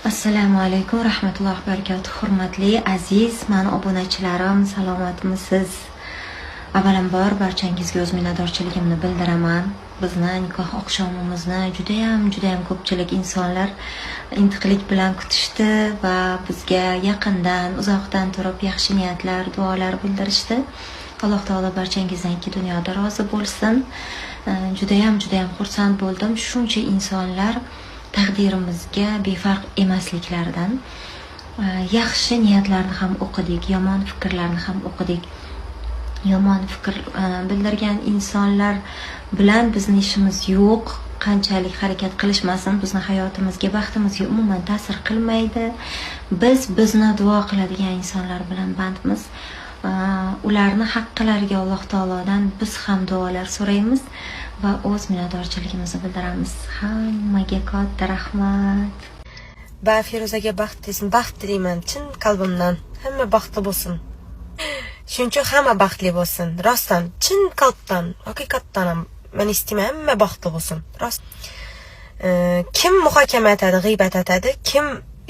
Assalomu alaykum rahmatullohi va barakatuh. Hurmatli aziz mani obunachilarim, salomatmisiz? Avvalambor barchangizga o'z minnatdorchiligimni bildiraman. Bizni nikoh oqshomimizni judayam ko'pchilik insonlar intiqlik bilan kutishdi va bizga yaqindan, uzoqdan turib yaxshi niyatlar, duolar bildirishdi. Alloh taolo barchangizdan ikki dunyoda rozi bo'lsin. Judayam xursand bo'ldim. Shuncha insonlar taqdirimizga befarq emasliklaridan. Yaxshi niyatlarni ham o'qidik, yomon fikrlarni ham o'qidik. Yomon fikr bildirgan insonlar bilan bizni ishimiz yo'q. Qanchalik harakat qilishmasin, bizni hayotimizga, baxtimizga umuman ta'sir qilmaydi. Biz bizni duo qiladigan insonlar bilan bandmiz. Ularni haqqilariga Alloh taolodan biz ham duolar so'raymiz va o'z minnatdorchiligimizni bildiramiz. Hammaga katta rahmat. Ba Feruzaga baxt tilaysan, baxt tilayman chin qalbimdan. Hamma baxtli bo'lsin. Shuning uchun hamma baxtli bo'lsin. Rostdan, chin qalbdan, haqiqatdan ham men istayman hamma baxtli bo'lsin. Rost. Kim muhokama etadi, g'iybat etadi, kim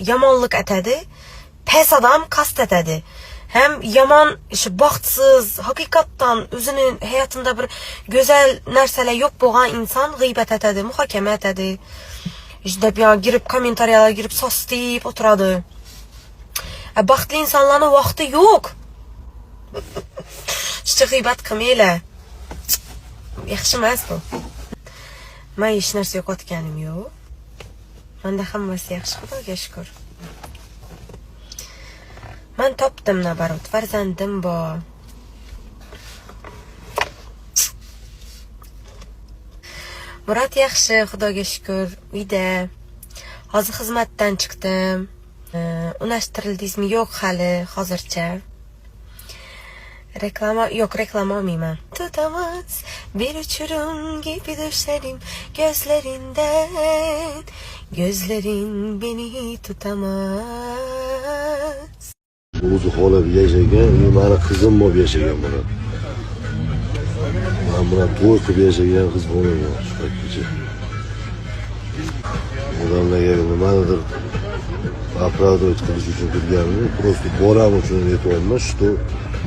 yomonlik etadi, pes odam qasd etadi. Ham yomon, shu baxtsiz, haqiqatdan o'zini hayotida bir go'zal narsalar yo'q bo'lgan inson g'iybat etadi, muhokama etadi. Deb yo girib kommentariyalarga girib sostiyib o'tiradi. Baxtli insonlarning vaqti yo'q. Shu g'iybat qilmanglar. Yaxshi emas bu. Men hech narsa yo'qotganim yo'q. Menda hammasi yaxshi, Xudoga shukr. Men topdim наоборот, farzandim bor. Murad yaxshi, Xudoga shukr, uyda. Hozir xizmatdan chiqdim. Unashtirildingizmi? Yo'q hali, hozircha. Reklama yo'q, reklama olmayman. Tutamaz bir uçurum gibi düşerim gözlerinden. Gözlerin beni tutamaz. O'zi xohlab yashagan, u mani qizim bo'lib yashagan bilan. Man bilan to'y qilib yashagan qiz bo'lmagan shu paytgacha. Odamlarga nimanidir оправдывать qilish uchun kirganimni, просто bolam uchun aytyapman, что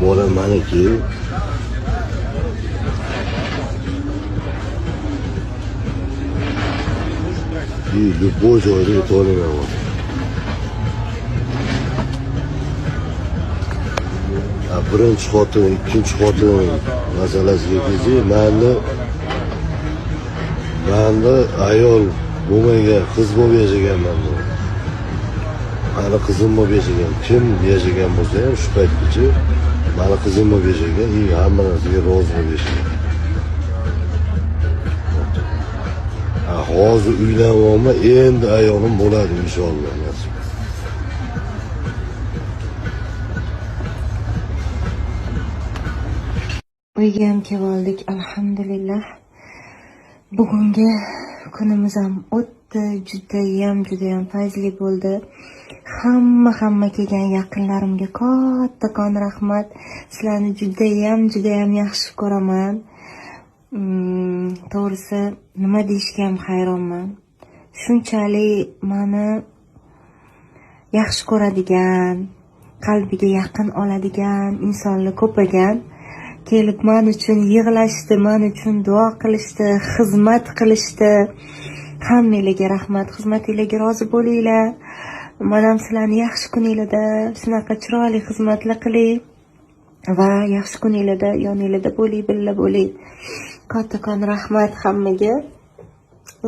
bolam maniki. И любой joyda aytolaman. Birinchi xotin, ikkinchi xotin masalasiga kelsak, mani ayol bo'lmagan, qiz bo'lib yashaganman. Mani qizim bo'lib yashagan, kim yashagan bo'lsa ham shu paytgacha mani qizim bo'lib yashagan, и hamma narsaga rozi bo'lib yashagan. Hozir uylanyapman, endi ayolim bo'ladi inshaalloh nasib. Uyga ham kelib oldik, alhamdulillah. Bugungi kunimiz ham o'tdi, judayam fayzli bo'ldi. Hamma kelgan yaqinlarimga kattakon rahmat. Sizlarni judayam yaxshi ko'raman. To'g'risi nima deyishga ham hayronman. Shunchalik meni yaxshi ko'radigan, qalbiga yaqin oladigan insonlar ko'paygan. Kelib men uchun yig'lashdi, men uchun duo qilishdi, xizmat qilishdi. Hammanglarga rahmat, xizmatinglarga rozi bo'linglar. Men ham sizlarni yaxshi kuninglarda shunaqa chiroyli xizmatlar qiling va yaxshi kuninglarda yoninglarda bo'ling, birga bo'ling. Kattakon rahmat hammaga.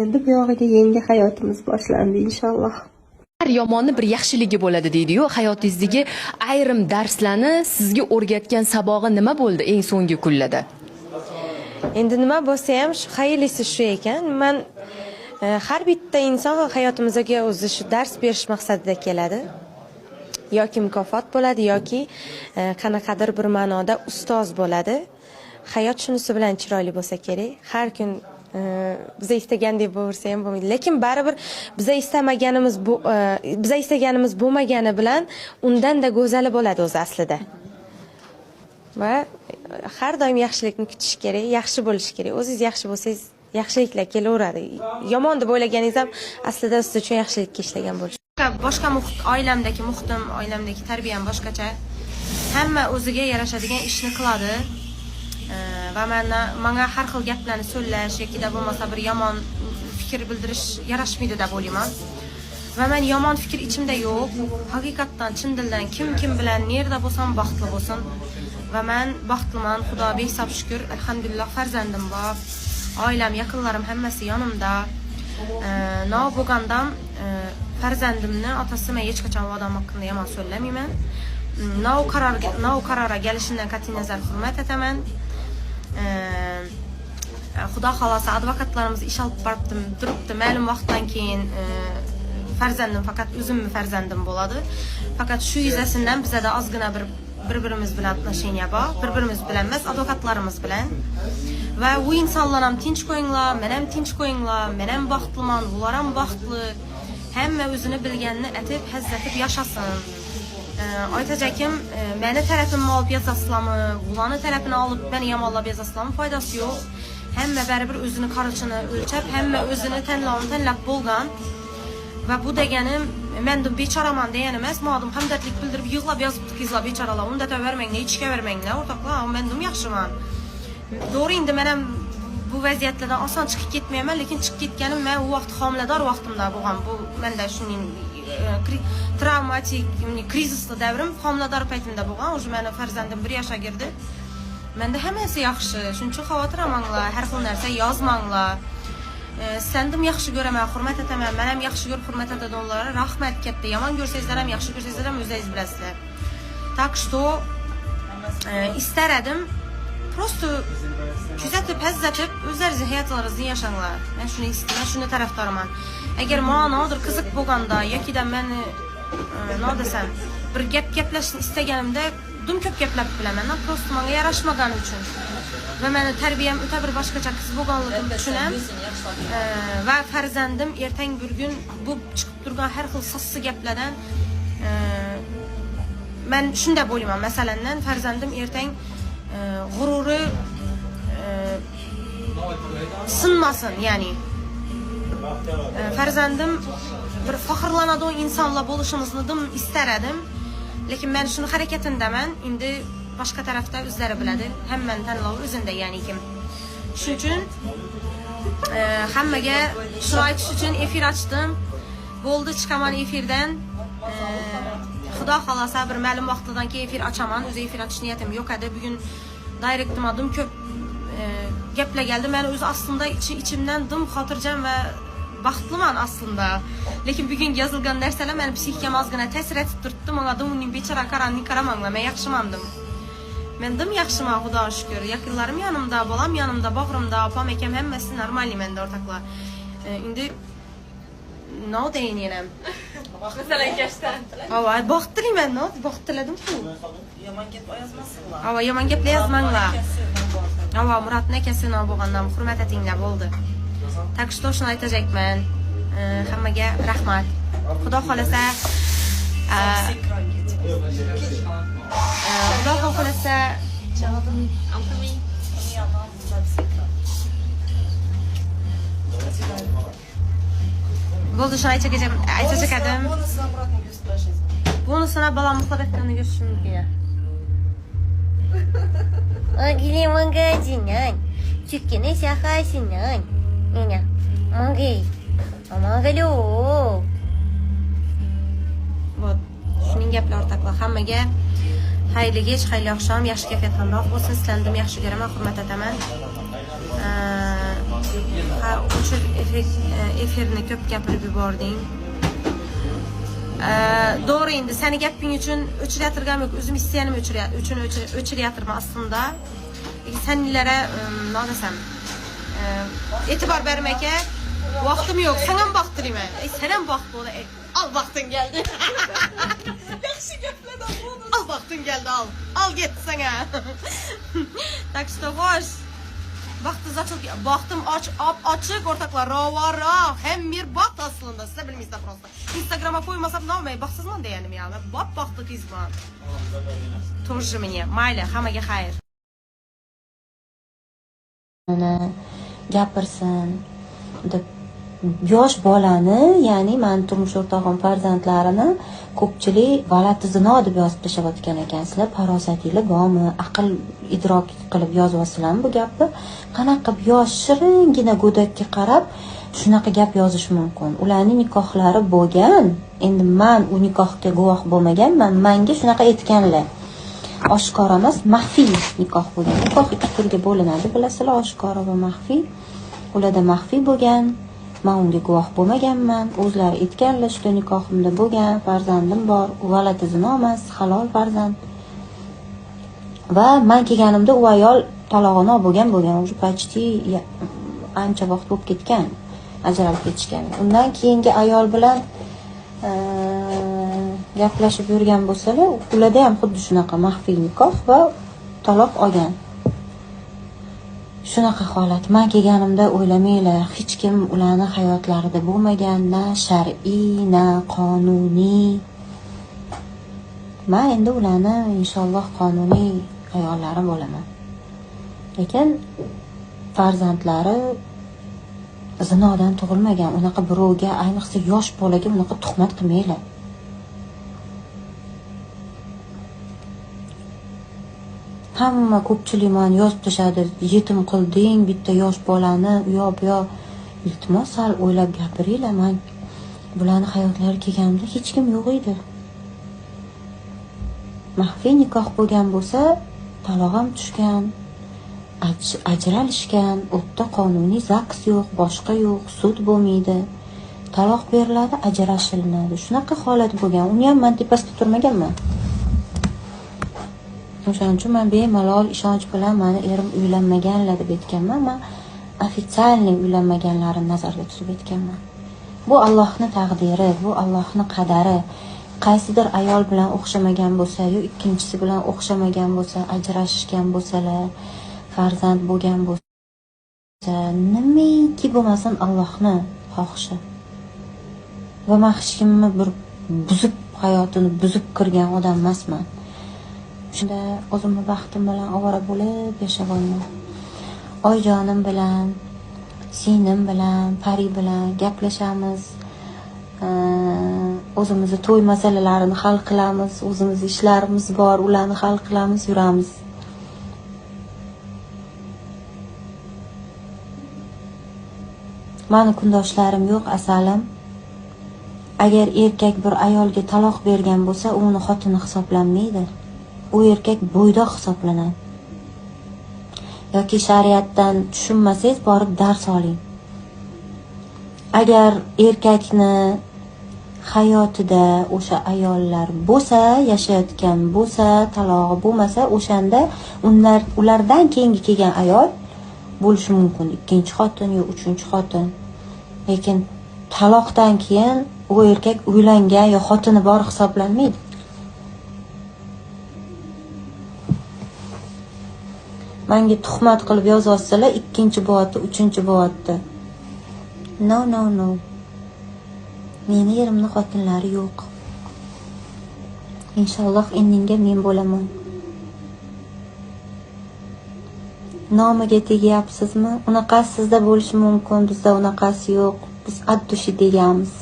Endi bu yog'iga yangi hayotimiz boshlandi inshaalloh. Har yomonni bir yaxshiligi bo'ladi deydi-yu, hayotingizdagi ayrim darslarni sizga o'rgatgan sabog'i nima bo'ldi eng so'nggi kunlarda? Endi nima bo'lsa ham shu xayrlisi shu ekan. Man har bitta inson hayotimizga o'zi shu dars berish maqsadida keladi. Yoki mukofot bo'ladi, yoki qanaqadir bir ma'noda ustoz bo'ladi. Hayot shunisi bilan chiroyli bo'lsa kerak. Har kun biza istagandek bo'lsa ham bo'lmaydi. Lekin baribir biza istamaganimiz bu biza istaganimiz bo'lmagani bilan undan-da go'zali bo'ladi o'zi aslida. Va har doim yaxshilikni kutish kerak, yaxshi bo'lish kerak. O'zingiz yaxshi bo'lsangiz, yaxshiliklar kelaveradi. Yomon deb o'ylaganingiz ham aslida siz uchun yaxshilikka ishlagan bo'lishi. Boshqa muhit, oilamdagi muhitim, oilamdagi tarbiyam boshqacha. Hamma o'ziga yarashadigan ishni qiladi. Va manga har xil gaplarni so'zlash yoki bo'lmasa bir yomon fikr bildirish yarashmaydi deb o'ylayman. Va men yomon fikr ichimda yo'q. Haqiqatdan, chin dildan kim kim bilan nerda bo'lsam baxtli bo'lsin. Va men baxtliman, Xudo behisob shukr, alhamdulillah, farzandim bor. Oilam, yaqinlarim hammasi yonimda. No bo'lgandam farzandimni otasi men hech qachon u odam haqida yomon so'zlamayman. No qarorga kelishidan qat'iy nazar hurmat etaman. Xudo xohlasa, advokatlarimiz ish olib boribdi, turibdi. Ma'lum vaqtdan keyin farzandim faqat o'zimni farzandim bo'ladi. Faqat shu yuzasidan bizada ozgina bir birimiz bilan отношения bor, bir birimiz bilan emas, advokatlarimiz bilan. Va u insonlar ham tinch qo'yinglar, men ham tinch qo'yinglar, men ham baxtliman, ular ham baxtli. Hamma o'zini bilganini aytib, hazzatib yashasin. Aytajakim, meni tarafimni olib yozasizlarmi, ularni tarafini olib meni yomonlab yozasizlarmi, foydasi yo'q. Hamma baribir o'zini qarichini o'lchab, hamma o'zini tanlovini tanlab bo'lgan. Va bu deganim men bechoraman degani emas, modim hamdardlik bildirib yig'lab yozibdi qizlar, bechoralar, unda vermanglar, ichga vermanglar, o'rtoqlar, men yaxshiman. To'g'ri, endi men ham bu vaziyatlardan oson chiqib ketmayman, lekin chiqib ketganim men u vaqt homilador vaqtimda bo'lgan. Bu menda shuning travmatik, krizisli davrim homilador paytimda bo'lgan. Уже meni farzandim 1 yoshga kirdi. Menda hammasi yaxshi. Shuning uchun xavotir olmanglar, har xil narsa yozmanglar. Sizlarni yaxshi ko'raman, hurmat etaman. Men ham yaxshi ko'rib hurmat etadiganlarga rahmat katta. Yomon ko'rsangizlar ham, yaxshi ko'rsangizlar ham o'zingiz bilasizlar. Так что istar edim, просто kuzatib, hazzatib o'zlaringizni hayotlaringizni yashanglar. Men shuni istayman, shuni tarafdoriman. Agar ma'nodir qiziq bo'lganda yokida meni nima desam, bir gap gaplashishni istaganimda dum ko'p gaplab bilaman, просто menga yarashmagani uchun. Va meni tarbiyam o'ta bir boshqacha qiz bo'lganligim uchun ham va farzandim ertang bir kun bu chiqib turgan har xil sassi gaplardan men shunday bo'layman. Masalan, farzandim ertang g'ururi sinmasin, ya'ni farzandim bir faxrlanadigan insonlar bo'lishimizni dim istar edim. Lekin men shuni harakatindaman. Endi boshqa tarafda o'zlari biladi. Hammani tanlovi o'zida, ya'ni kim. Shuning uchun hammaga shuni aytish uchun efir ochdim. Bo'ldi, chiqaman efirdan. Xudo xohlasa, bir ma'lum vaqtdan keyin efir ochaman. O'zi efir ochish niyatim yo'q edi. Bugun direct'ima dim ko'p gaplar keldi. Men o'zi aslida ichimdan dim xotirjam va baxtliman aslida. Lekin bugun yozilgan narsalar meni psixikam ozgina ta'sir etib turibdi. Menga dim uning bechora qaranni qaramanglar, men yaxshiman dim. Men dim yaxshiman, Xudoga shukr. Yaqinlarim yonimda, bolam yonimda, bag'rimda, opam, akam hammasi нормальный menda, o'rtoqlar. Endi nima deyin yana? Masalan, kashtan. Ava, baxt tilayman, no? Baxt tiladim-ku. Yomon gap yozmasinlar. Ava, yomon gaplar yozmanglar. Ava, Muratni akasi nima bo'lgandan hurmat etinglar, bo'ldi. Так что shuni aytajakman. Hammaga rahmat. Xudo xolasa, Xudo xohlasa, I'm coming. Ekran. Bo'ldi, shuni aytacak edim. Bonusini Muratni ko'rsatib tashlaysiz. Bonusini bolam uxlab yotganini ko'rishim mumkin. Ogili magazinan. Chukini shahasinan. Nina. Magay. Magalu. Вот. Shuning gaplar, o'rtoqlar, hammaga xayrli kech, xayrli oqshom, yaxshi kayfiyat hamroh bo'lsin. Sizlarni yaxshi ko'raman, hurmat etaman. Ha, o'chir efirni, ko'p gapirib yubording. To'g'ri, endi seni gaping uchun o'chiratirganim yo'q, o'zim istaganim uchun o'chiratirman aslida. Lekin senilere nima desam, e'tibor bermaka vaqtim yo'q. Sen ham baxt tilayman. Ey, sen ham baxt bo'l. Ey, al vaqting keldi. Yaxshi gaplardan bonus. Al vaqting keldi, al. Al ketdi sana. Так что xo'sh. Baxtingiz ochiq, baxtim och, op ochiq, o'rtoqlar, rovaro, ham mir baxt aslida, sizlar bilmaysizlar просто. Instagramga qo'ymasam nima, baxtsizman deganim ya. Men bop baxtli qizman. Тоже мне. Mayli, hammaga xayr. Gapirsin deb. Yosh bolani, ya'ni mani turmush o'rtog'im farzandlarini ko'pchilik valati zino deb yozib tashlayotgan ekan. Sizlar farosatinglar bormi? Aql idrok qilib yozyapsizlarmi bu gapni? Qanaqa qilib yosh shiringina go'dakka qarab shunaqa gap yozish mumkin? Ularning nikohlari bo'lgan. Endi men u nikohga guvoh bo'lmaganman. Menga shunaqa aytganlar. Oshkora emas, maxfiy nikoh bo'lgan. Nikoh ikki turga bo'linadi, bilasizlar, oshkora va maxfiy. Ularda maxfiy bo'lgan. Men unga guvoh bo'lmaganman. O'zlari aytganlar, shu nikohimda bo'lgan, farzandim bor, u valati zino emas, halol farzand. Va men kelganimda u ayol talog'ini olib bo'lgan, уже почти ancha vaqt bo'lib ketgan, ajralib ketishgan. Undan keyingi ayol bilan gaplashib yurgan bo'lsalar, ularda ham xuddi shunaqa maxfiy nikoh va taloq olgan. Shunaqa holat. Men kelganimda o'ylamanglar, hech kim ularni hayotlarida bo'lmagan, na shar'iy, na qonuniy. Men endi ularni inshaalloh qonuniy ayollari bo'laman. Lekin farzandlari zinodan tug'ilmagan. Unaqa birovga, ayniqsa yosh bolaga unaqa tuhmat qilmanglar. Hamma ko'pchilik meni yozib tashadi, yetim qilding bitta yosh bolani, u yoq bu yoq. Iltimos, sal o'ylab gapiringlar. Men bularni hayotlari kelganimda hech kim yo'q edi. Maxfiy nikoh bo'lgan bo'lsa, taloq ham tushgan, ajralishgan, u yerda qonuniy zaks yo'q, boshqa yo'q, sud bo'lmaydi. Taloq beriladi, ajrashilinadi. Shunaqa holat bo'lgan. Uni ham men tepasida turmaganman. O'shaning uchun men bemalol ishonch bilan meni erim uylanmaganlar deb aytganman. Men ofitsialniy uylanmaganlarini nazarda tutib aytganman. Bu Allohning taqdiri, bu Allohning qadari. Qaysidir ayol bilan o'xshamagan bo'lsa, yo ikkinchisi bilan o'xshamagan bo'lsa, ajrashishgan bo'lsalar, farzand bo'lgan bo'lsa, nimaiki bo'lmasin Allohning xohishi. Va men hech kimni bir buzib, hayotini buzib kirgan odam emasman. Shunda o'zimni baxtim bilan ovora bo'lib yashaganman. Oyijonim bilan, singlim bilan, Pari bilan gaplashamiz. O'zimizni to'y masalalarini hal qilamiz, o'zimizni ishlarimiz bor, ularni hal qilamiz, yuramiz. Mani kundoshlarim yo'q, asalim. Agar erkak bir ayolga taloq bergan bo'lsa, u uni xotini hisoblanmaydi. U erkak bo'ydoq hisoblanadi. Yoki shariatdan tushunmasangiz, borib dars oling. Agar erkakni hayotida o'sha ayollar bo'lsa, yashayotgan bo'lsa, talog'i bo'lmasa, o'shanda ulardan keyingi kelgan ayol bo'lishi mumkin, ikkinchi xotin yo uchinchi xotin. Lekin taloqdan keyin u erkak uylangan yo xotini bor hisoblanmaydi. Menga tuhmat qilib yozolsalar, ikkinchi bo'lyapti, uchinchi bo'lyapti. No, no, no. Meni erimni xotinlari yo'q. Inshaalloh endinga men bo'laman. Nomiga tegyapsizmi? Unaqasi sizda bo'lishi mumkin, bizda unaqasi yo'q. Biz ad dushi deganmiz.